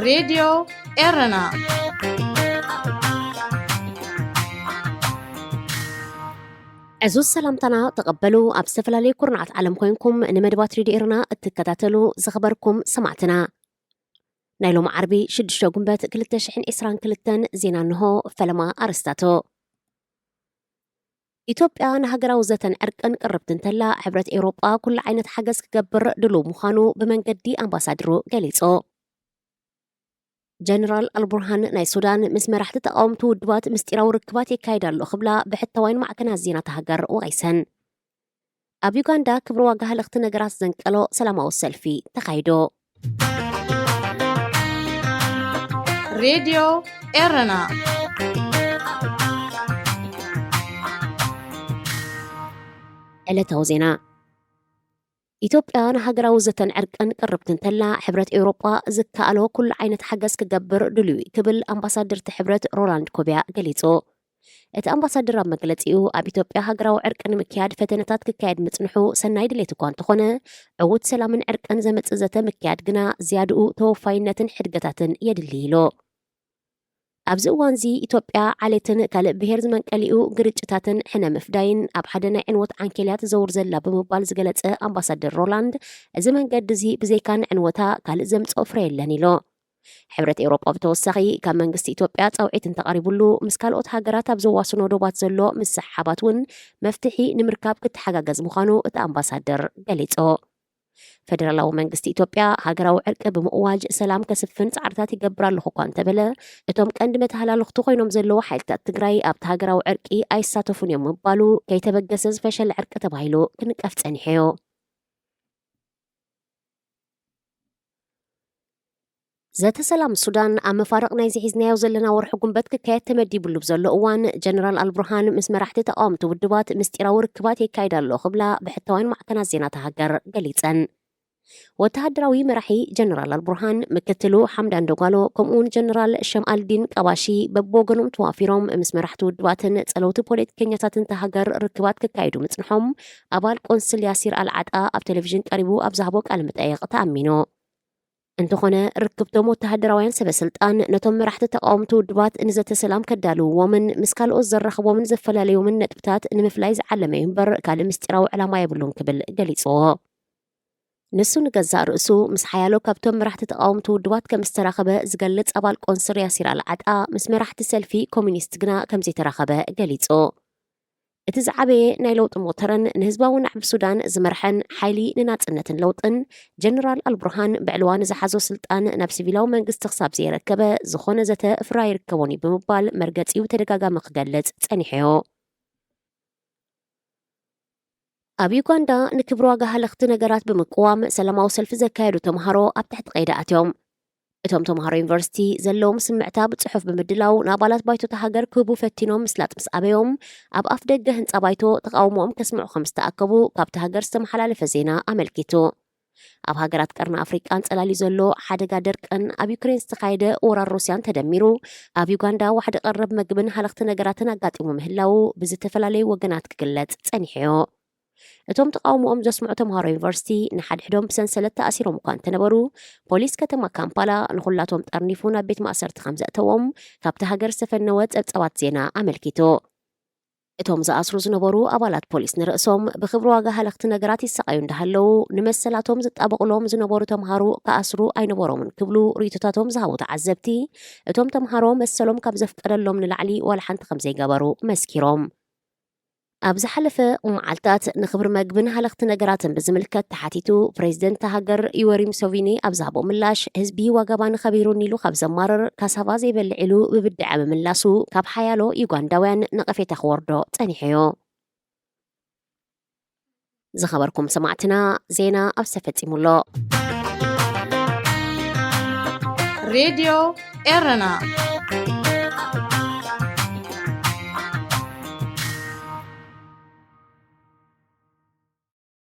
ሬድዮ ኤረና። ዕዙዝ ሰላምታና ተቐበሉ። ኣብ ዝተፈላለዩ ኩርናዓት ዓለም ኮይንኩም ንመደባት ሬድዮ ኤረና እትከታተሉ ዝኸበርኩም ሰማዕትና፣ ናይ ሎሚ ዓርቢ ሽዱሽተ ጉንበት ክልተ ሽሕን ዕስራን ክልተን ዜና እንሆ። ፈለማ ኣርስታቶ። ኢትዮጵያ ንሃገራዊ ዘተን ዕርቅን ቅርብቲ እንተላ፣ ሕብረት ኤውሮጳ ኩሉ ዓይነት ሓገዝ ክገብር ድሉው ምዃኑ ብመንገዲ ኣምባሳድሩ ገሊጹ። ጀነራል ኣልቡርሃን ናይ ሱዳን ምስ መራሕቲ ተቃወምቲ ውድባት ምስጢራዊ ርክባት የካይድ ኣሎ ክብላ ብሕታዋይን ማዕከናት ዜና እታ ሃገር ወቒሰን። ኣብ ዩጋንዳ ክብሪ ዋጋ ሃለኽቲ ነገራት ዘንቀሎ ሰላማዊ ሰልፊ ተኻይዶ። ሬድዮ ኤረና። ዕለታዊ ዜና። ኢትዮጵያ ንሃገራዊ ዘተን ዕርቅን ቅርብቲ እንተላ፣ ሕብረት ኤውሮጳ ዝከኣሎ ኩሉ ዓይነት ሓገዝ ክገብር ድልዩ እዩ ክብል ኣምባሳደር እቲ ሕብረት ሮላንድ ኮቢያ ገሊጹ። እቲ ኣምባሳደር ኣብ መግለጺኡ፣ ኣብ ኢትዮጵያ ሃገራዊ ዕርቂ ንምክያድ ፈተነታት ክካየድ ምጽንሑ ሰናይ ድሌት እኳ እንተኾነ፣ ዕዉት ሰላምን ዕርቅን ዘምጽእ ዘተ ምክያድ ግና ዝያድኡ ተወፋይነትን ሕድገታትን የድሊ ኢሉ። ኣብዚ እዋንዚ ኢትዮጵያ ዓሌትን ካልእ ብሄር ዝመንቀሊኡ ግርጭታትን ሕነ ምፍዳይን ኣብ ሓደ ናይ ዕንወት ዓንኬልያ ትዘውር ዘላ ብምባል ዝገለጸ ኣምባሳደር ሮላንድ፣ እዚ መንገዲ እዚ ብዘይካ ንዕንወታ ካልእ ዘምጽኦ ፍረ የለን ኢሉ። ሕብረት ኤውሮጳ ብተወሳኺ ካብ መንግስቲ ኢትዮጵያ ጻውዒት እንተቐሪቡሉ፣ ምስ ካልኦት ሃገራት ኣብ ዘዋስኖ ዶባት ዘሎ ምስሕሓባት እውን መፍትሒ ንምርካብ ክተሓጋገዝ ምዃኑ እቲ ኣምባሳደር ገሊጹ። ፈደራላዊ መንግስቲ ኢትዮጵያ ሃገራዊ ዕርቂ ብምእዋጅ ሰላም ከስፍን ጻዕርታት ይገብር ኣለኹ እኳ እንተበለ፣ እቶም ቀንዲ መተሃላለኽቱ ኮይኖም ዘለዉ ሓይልታት ትግራይ ኣብቲ ሃገራዊ ዕርቂ ኣይሳተፉን እዮም ምባሉ ከይተበገሰ ዝፈሸለ ዕርቂ ተባሂሉ ክንቀፍ ጸኒሑ እዩ። ዘተ ሰላም ሱዳን ኣብ መፋርቕ ናይዚ ሒዝናዮ ዘለና ወርሒ ጉንበት ክካየድ ተመዲቡሉ ብዘሎ እዋን፣ ጀነራል ኣልቡርሃን ምስ መራሕቲ ተቃወምቲ ውድባት ምስጢራዊ ርክባት የካይድ ኣሎ ክብላ ብሕታውያን ማዕከናት ዜና እታ ሃገር ገሊጸን። ወተሃደራዊ መራሒ ጀነራል ኣልቡርሃን፣ ምክትሉ ሓምዳን ደጓሎ፣ ከምኡውን ጀነራል ሸምኣልዲን ቀባሺ በብወገኖም ተዋፊሮም ምስ መራሕቲ ውድባትን ጸለውቲ ፖለቲከኛታትን እታ ሃገር ርክባት ክካይዱ ምጽንሖም ኣባል ቆንስል ያሲር ኣልዓጣ ኣብ ቴሌቪዥን ቀሪቡ ኣብ ዝሃቦ ቃለ መጠይቕ ተኣሚኑ። እንተኾነ፣ ርክብቶም ወተሃደራውያን ሰበ ስልጣን ነቶም መራሕቲ ተቃወምቲ ውድባት ንዘተ ሰላም ከዳልውዎምን ምስ ካልኦት ዘራኽቦምን ዘፈላለዮምን ነጥብታት ንምፍላይ ዝዓለመ እዩ እምበር ካልእ ምስጢራዊ ዕላማ የብሉን ክብል ገሊጽዎ። ንሱ ንገዛእ ርእሱ ምስ ሓያሎ ካብቶም መራሕቲ ተቃወምቲ ውድባት ከም ዝተራኸበ ዝገልጽ ኣባል ቆንስል ያሲር ኣልዓጣ፣ ምስ መራሕቲ ሰልፊ ኮሚኒስት ግና ከም ዘይተራኸበ ገሊጹ። እቲ ዝዓበየ ናይ ለውጢ ሞተርን ንህዝባዊ ናዕቢ ሱዳን ዝመርሐን ሓይሊ ንናጽነትን ለውጥን፣ ጀነራል ኣልቡርሃን ብዕልዋ ንዝሓዞ ስልጣን ናብ ሲቪላዊ መንግስቲ ክሳብ ዘየረከበ፣ ዝኾነ ዘተ ፍረ ኣይርከቦን እዩ ብምባል መርገጺኡ ተደጋጋሚ ክገልጽ ጸኒሑ እዩ። ኣብ ዩጋንዳ ንክብሪ ዋጋ ሃለኽቲ ነገራት ብምቅዋም ሰላማዊ ሰልፊ ዘካየዱ ተምሃሮ ኣብ ትሕቲ ቀይዲ ኣትዮም። እቶም ተምሃሮ ዩኒቨርሲቲ ዘለዎም ስምዕታ ብጽሑፍ ብምድላው ንኣባላት ባይቶ እታ ሃገር ክህቡ ፈቲኖም ምስላጥ ምስ ኣበዮም፣ ኣብ ኣፍ ደገ ህንጻ ባይቶ ተቃውሞኦም ከስምዑ ከም ዝተኣከቡ ካብቲ ሃገር ዝተመሓላለፈ ዜና ኣመልኪቱ። ኣብ ሃገራት ቀርኒ ኣፍሪቃ ኣንጸላልዩ ዘሎ ሓደጋ ደርቅን ኣብ ዩክሬን ዝተኻየደ ወራር ሩስያን ተደሚሩ፣ ኣብ ዩጋንዳ ዋሕዲ ቀረብ መግብን ሃለኽቲ ነገራትን ኣጋጢሙ ምህላዉ ብዝተፈላለዩ ወገናት ክግለጽ ጸኒሑ እዩ። እቶም ተቃውሞኦም ዘስምዑ ተምሃሮ ዩኒቨርሲቲ ንሓድሕዶም ብሰንሰለት ተኣሲሮም እኳ እንተነበሩ፣ ፖሊስ ከተማ ካምፓላ ንኹላቶም ጠርኒፉ ናብ ቤት ማእሰርቲ ከም ዘእተዎም ካብቲ ሃገር ዝተፈነወ ጸብጻባት ዜና ኣመልኪቱ። እቶም ዝኣስሩ ዝነበሩ ኣባላት ፖሊስ ንርእሶም ብክብሪ ዋጋ ሃለኽቲ ነገራት ይሰቃዩ እንዳሃለዉ፣ ንመሰላቶም ዝጣበቑሎም ዝነበሩ ተምሃሮ ክኣስሩ ኣይነበሮምን ክብሉ ርእይቶታቶም ዝሃቡ ተዓዘብቲ፣ እቶም ተምሃሮ መሰሎም ካብ ዘፍቀደሎም ንላዕሊ ዋላ ሓንቲ ከም ዘይገበሩ መስኪሮም። ኣብ ዝሓለፈ መዓልታት ንክብሪ መግብን ሃለኽቲ ነገራትን ብዝምልከት ተሓቲቱ፣ ፕሬዚደንት እታ ሃገር ዩወሪ ሙሰቪኒ ኣብ ዝሃቦ ምላሽ፣ ህዝቢ ዋጋ ባኒ ከቢሩኒ ኢሉ ካብ ዘማርር፣ ካሳቫ ዘይበልዕ ኢሉ ብብድዐ ምምላሱ ካብ ሓያሎ ዩጋንዳውያን ነቐፌታ ክወርዶ ጸኒሑ እዩ። ዝኸበርኩም ሰማዕትና፣ ዜና ኣብዚ ተፈጺሙ ኣሎ። ሬድዮ ኤረና።